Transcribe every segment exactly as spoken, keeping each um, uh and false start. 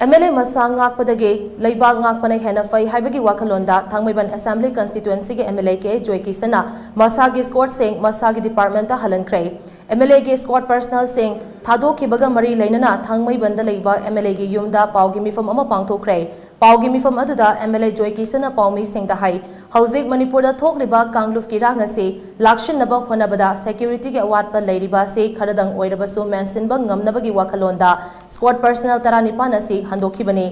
M L ꯑꯦ ꯃꯁꯥ ꯉꯥꯛꯄꯗꯒꯤ ꯂꯩꯕꯥꯛ ꯉꯥꯛꯄꯅ ꯍꯦꯟꯅ ꯐꯩ ꯍꯥꯏꯕꯒꯤ ꯋꯥꯈꯜꯂꯣꯟꯗ ꯊꯥꯡꯃꯩꯕꯟ ꯑꯦꯁꯦꯝꯕ꯭ꯂꯤ ꯀꯟꯁꯇꯤꯇ꯭ꯋꯦꯟꯁꯤꯒꯤ ꯑꯦꯝ ꯑꯦꯜ ꯑꯦ ꯀꯦ ꯖꯣꯏꯀꯤꯁꯟꯅ ꯃꯁꯥꯒꯤ ꯁ꯭ꯀ꯭ꯋꯥꯗꯁꯤꯡ ꯃꯁꯥꯒꯤ ꯗꯤꯄꯥꯔꯠꯃꯦꯟꯇ ꯍꯜꯍꯟꯈ꯭ꯔꯦ꯫ ꯑꯦꯝ ꯑꯦꯜ ꯑꯦꯒꯤ ꯁ꯭ꯀ꯭ꯋꯥꯗ ꯄꯔꯁꯅꯦꯜꯁꯤꯡ ꯊꯥꯗꯣꯛꯈꯤꯕꯒ ꯃꯔꯤ ꯂꯩꯅꯅ ꯊꯥꯡꯃꯩꯕꯟꯗ ꯂꯩꯕ ꯑꯦꯝ ꯑꯦꯜ ꯑꯦꯒꯤ ꯌꯨꯝꯗ ꯄꯥꯎꯒꯤ ꯃꯤꯐꯝ ꯑꯃ ꯄꯥꯡꯊꯣꯛꯈ꯭ꯔꯦ꯫ ꯄꯥꯎꯒꯤ ꯃꯤꯐꯝ ꯑꯗꯨꯗ ꯑꯦꯝ ꯑꯦꯜ ꯑꯦ ꯖꯣꯏꯀꯤꯁꯟꯅ ꯄꯥꯎꯃꯤꯁꯤꯡꯗ ꯍꯥꯏ, ꯍꯧꯖꯤꯛ ꯃꯅꯤꯄꯨꯔꯗ ꯊꯣꯛꯂꯤꯕ ꯀꯥꯡꯂꯨꯞꯀꯤ ꯏꯔꯥꯡ ꯑꯁꯤ ꯂꯥꯛꯁꯤꯟꯅꯕ ꯍꯣꯠꯅꯕꯗ ꯁꯦꯀ꯭ꯌꯨꯔꯤꯇꯤꯒꯤ ꯑꯋꯥꯠꯄ ꯂꯩꯔꯤꯕ ꯑꯁꯤ ꯈꯔꯗꯪ ꯑꯣꯏꯔꯕꯁꯨ ꯃꯦꯟꯁꯤꯟꯕ ꯉꯝꯅꯕꯒꯤ ꯋꯥꯈꯜꯂꯣꯟꯗ ꯁ꯭ꯀ꯭ꯋꯥꯗ ꯄꯔꯁꯅꯦꯜ ꯇꯔꯥꯅꯤꯄꯥꯟ ꯑꯁꯤ ꯍꯟꯗꯣꯛꯈꯤꯕꯅꯤ꯫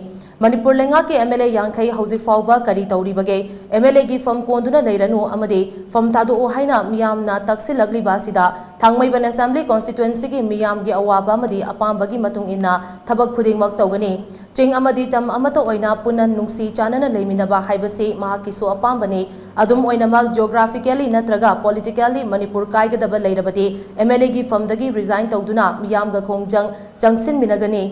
ꯃꯅꯤꯄꯨꯔ ꯂꯩꯉꯥꯛꯀꯤ ꯑꯦꯝ ꯑꯦꯜ ꯑꯦ ꯌꯥꯡꯈꯩ ꯍꯧꯖꯤꯛ ꯐꯥꯎꯕ ꯀꯔꯤ ꯇꯧꯔꯤꯕꯒꯦ? ꯑꯦꯝ ꯑꯦꯜ ꯑꯦꯒꯤ ꯐꯝ ꯀꯣꯟꯗꯨꯅ ꯂꯩꯔꯅꯨ ꯑꯃꯗꯤ ꯐꯝ ꯊꯥꯗꯣꯛꯎ ꯍꯥꯏꯅ ꯃꯤꯌꯥꯝꯅ ꯇꯛꯁꯤꯜꯂꯛꯂꯤꯕ ꯑꯁꯤꯗ ꯊꯥꯡꯃꯩꯕꯟ ꯑꯦꯁꯦꯝꯕ꯭ꯂꯤ ꯀꯣꯟꯁꯇꯤꯇ꯭ꯋꯦꯟꯁꯤꯒꯤ ꯃꯤꯌꯥꯝꯒꯤ ꯑꯋꯥꯕ ꯑꯃꯗꯤ ꯑꯄꯥꯝꯕꯒꯤ ꯃꯇꯨꯡ ꯏꯟꯅ ꯊꯕꯛ ꯈꯨꯗꯤꯡꯃꯛ ꯇꯧꯒꯅꯤ꯫ ꯆꯤꯡ ꯑꯃꯗꯤ ꯇꯝ ꯑꯃꯠꯇ ꯑꯣꯏꯅ ꯄꯨꯟꯅ ꯅꯨꯡꯁꯤ ꯆꯥꯟꯅꯅ ꯂꯩꯃꯤꯟꯅꯕ ꯍꯥꯏꯕꯁꯤ ꯃꯍꯥꯛꯀꯤꯁꯨ ꯑꯄꯥꯝꯕꯅꯤ꯫ ꯑꯗꯨꯝ ꯑꯣꯏꯅꯃꯛ, ꯖꯤꯑꯣꯒ꯭ꯔꯥꯐꯤꯀꯦꯜꯂꯤ ꯅꯠꯇ꯭ꯔꯒ ꯄꯣꯂꯤꯇꯤꯀꯦꯜꯂꯤ ꯃꯅꯤꯄꯨꯔ ꯀꯥꯏꯒꯗꯕ ꯂꯩꯔꯕꯗꯤ ꯑꯦꯝ ꯑꯦꯜ ꯑꯦꯒꯤ ꯐꯝꯗꯒꯤ ꯔꯤꯖꯥꯏꯟ ꯇꯧꯗꯨꯅ ꯃꯤꯌꯥꯝꯒ ꯈꯣꯡꯖꯪ ꯆꯪꯁꯤꯟꯃꯤꯟꯅꯒꯅꯤ꯫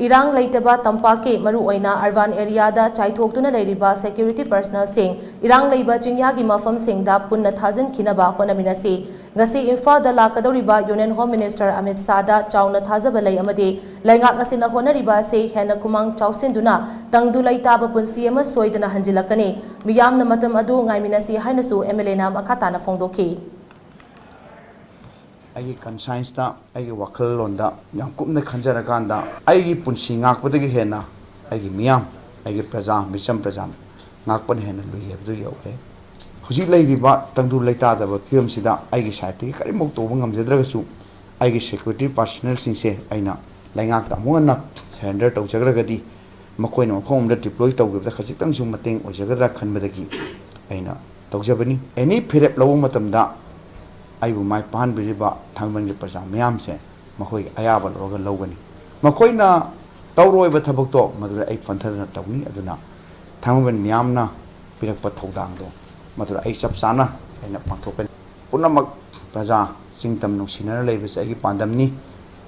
ꯏꯔꯥꯡ ꯂꯩꯇꯕ ꯇꯝꯄꯥꯛꯀꯤ, ꯃꯔꯨꯑꯣꯏꯅ ꯑꯔꯕꯥꯟ ꯑꯦꯔꯤꯌꯥꯗ ꯆꯥꯏꯊꯣꯛꯇꯨꯅ ꯂꯩꯔꯤꯕ ꯁꯦꯀ꯭ꯌꯨꯔꯤꯇꯤ ꯄꯔꯁꯅꯦꯜꯁꯤꯡ, ꯏꯔꯥꯡ ꯂꯩꯕ ꯆꯤꯡꯌꯥꯒꯤ ꯃꯐꯝꯁꯤꯡꯗ ꯄꯨꯟꯅ ꯊꯥꯖꯤꯟꯈꯤꯅꯕ ꯍꯣꯠꯅꯃꯤꯟꯅꯁꯤ꯫ ꯉꯁꯤ ꯏꯝꯐꯥꯜꯗ ꯂꯥꯛꯀꯗꯧꯔꯤꯕ ꯌꯨꯅꯤꯌꯟ ꯍꯣꯝ ꯃꯤꯅꯤꯁꯇꯔ ꯑꯃꯤꯠ ꯁꯥꯍꯗ ꯆꯥꯎꯅ ꯊꯥꯖꯕ ꯂꯩ ꯑꯃꯗꯤ ꯂꯩꯉꯥꯛ ꯑꯁꯤꯅ ꯍꯣꯠꯅꯔꯤꯕ ꯑꯁꯤ ꯍꯦꯟꯅ ꯈꯨꯃꯥꯡ ꯆꯥꯎꯁꯤꯟꯗꯨꯅ ꯇꯪꯗꯨ ꯂꯩꯇꯥꯕ ꯄꯨꯟꯁꯤ ꯑꯃ ꯁꯣꯏꯗꯅ ꯍꯟꯖꯤꯜꯂꯛꯀꯅꯤ꯫ ꯃꯤꯌꯥꯝꯅ ꯃꯇꯝ ꯑꯗꯨ ꯉꯥꯏꯃꯤꯟꯅꯁꯤ ꯍꯥꯏꯅꯁꯨ ꯑꯦꯝ ꯑꯦꯜ ꯑꯦꯅ ꯃꯈꯥ ꯇꯥꯅ ꯐꯣꯡꯗꯣꯛꯈꯤ꯫ ꯑꯩꯒꯤ ꯀꯟꯁꯥꯏꯟꯁꯇ, ꯑꯩꯒꯤ ꯋꯥꯈꯜꯂꯣꯟꯗ ꯌꯥꯝ ꯀꯨꯞꯅ ꯈꯟꯖꯔꯀꯥꯟꯗ, ꯑꯩꯒꯤ ꯄꯨꯟꯁꯤ ꯉꯥꯛꯄꯗꯒꯤ ꯍꯦꯟꯅ ꯑꯩꯒꯤ ꯃꯤꯌꯥꯝ, ꯑꯩꯒꯤ ꯄ꯭ꯔꯖꯥ, ꯃꯤꯆꯝ ꯄ꯭ꯔꯖꯥ ꯉꯥꯛꯄꯅ ꯍꯦꯟꯅ ꯂꯨꯏ ꯍꯥꯏꯕꯗꯨ ꯌꯧꯔꯦ꯫ ꯍꯧꯖꯤꯛ ꯂꯩꯔꯤꯕ ꯇꯪꯗꯨ ꯂꯩꯇꯥꯗꯕ ꯐꯤꯕꯝꯁꯤꯗ ꯑꯩꯒꯤ ꯁꯥꯏꯠꯇꯒꯤ ꯀꯔꯤꯃꯨꯛ ꯇꯧꯕ ꯉꯝꯖꯗ꯭ꯔꯒꯁꯨ, ꯑꯩꯒꯤ ꯁꯦꯀ꯭ꯌꯨꯔꯤꯇꯤ ꯄꯥꯔꯁꯅꯦꯜꯁꯤꯡꯁꯦ ꯑꯩꯅ ꯂꯩꯉꯥꯛꯇ ꯑꯃꯨꯛ ꯍꯟꯅ ꯁꯔꯦꯟꯗꯔ ꯇꯧꯖꯈ꯭ꯔꯒꯗꯤ, ꯃꯈꯣꯏꯅ ꯃꯐꯝ ꯑꯃꯗ ꯗꯤꯄ꯭ꯂꯣꯏ ꯇꯧꯈꯤꯕꯗ ꯈꯖꯤꯛꯇꯪꯁꯨ ꯃꯇꯦꯡ ꯑꯣꯏꯖꯒꯗ꯭ꯔꯥ ꯈꯟꯕꯗꯒꯤ ꯑꯩꯅ ꯇꯧꯖꯕꯅꯤ꯫ ꯑꯦꯅꯤ ꯐꯤꯔꯦꯞ ꯂꯧꯕ ꯃꯇꯝꯗ ꯑꯩꯕꯨ ꯃꯥꯏ ꯄꯥꯛꯍꯟꯕꯤꯔꯤꯕ ꯊꯥꯡꯃꯩꯕꯟꯒꯤ ꯄ꯭ꯔꯖꯥ ꯃꯤꯌꯥꯝꯁꯦ ꯃꯈꯣꯏꯒꯤ ꯑꯌꯥꯕ ꯂꯧꯔꯒ ꯂꯧꯒꯅꯤ꯫ ꯃꯈꯣꯏꯅ ꯇꯧꯔꯣꯏꯕ ꯊꯕꯛꯇꯣ ꯃꯗꯨꯗ ꯑꯩ ꯐꯟꯊꯗꯅ ꯇꯧꯅꯤ꯫ ꯑꯗꯨꯅ ꯊꯥꯡꯃꯩꯕꯟ ꯃꯤꯌꯥꯝꯅ ꯄꯤꯔꯛꯄ ꯊꯧꯗꯥꯡꯗꯣ ꯃꯗꯨꯗ ꯑꯩ ꯆꯞ ꯆꯥꯅ ꯑꯩꯅ ꯄꯥꯡꯊꯣꯛꯀꯅꯤ꯫ ꯄꯨꯝꯅꯃꯛ ꯄ꯭ꯔꯖꯥ ꯆꯤꯡ ꯇꯝ ꯅꯨꯡꯁꯤꯅꯅ ꯂꯩꯕꯁꯦ ꯑꯩꯒꯤ ꯄꯥꯟꯗꯝꯅꯤ꯫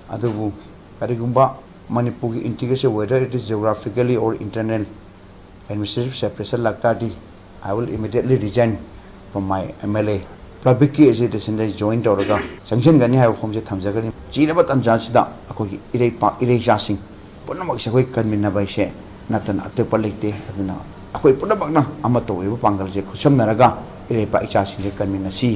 ꯑꯗꯨꯕꯨ ꯀꯔꯤꯒꯨꯝꯕ ꯃꯅꯤꯄꯨꯔꯒꯤ integration, whether it is geographically or internal administrative separation ꯂꯥꯛꯇꯥꯔꯗꯤ, I will immediately resign from my M L A꯫ ꯄꯕ꯭ꯂꯤꯛꯀꯤ ꯑꯦꯖꯤꯇꯦꯁꯟꯗ ꯑꯩ ꯖꯣꯏꯟ ꯇꯧꯔꯒ ꯆꯪꯁꯤꯟꯒꯅꯤ ꯍꯥꯏꯕ ꯋꯥꯐꯝꯁꯦ ꯊꯝꯖꯒꯅꯤ꯫ ꯆꯤꯔꯕ ꯇꯥꯟꯖꯥꯁꯤꯗ ꯑꯩꯈꯣꯏꯒꯤ ꯏꯔꯩꯄꯥꯛ ꯏꯔꯩꯆꯥꯁꯤꯡ ꯄꯨꯝꯅꯃꯛꯁꯦ ꯑꯩꯈꯣꯏ ꯀꯟꯃꯤꯟꯅꯕ ꯍꯥꯏꯁꯦ ꯅꯠꯇꯅ ꯑꯇꯣꯞꯄ ꯂꯩꯇꯦ꯫ ꯑꯗꯨꯅ ꯑꯩꯈꯣꯏ ꯄꯨꯝꯅꯃꯛꯅ ꯑꯃꯠꯇ ꯑꯣꯏꯕ ꯄꯥꯡꯒꯜꯁꯦ ꯈꯨꯠꯁꯝꯅꯔꯒ ꯏꯔꯩꯄꯥꯛ ꯏꯆꯥꯁꯤꯡꯁꯦ ꯀꯟꯃꯤꯟꯅꯁꯤ꯫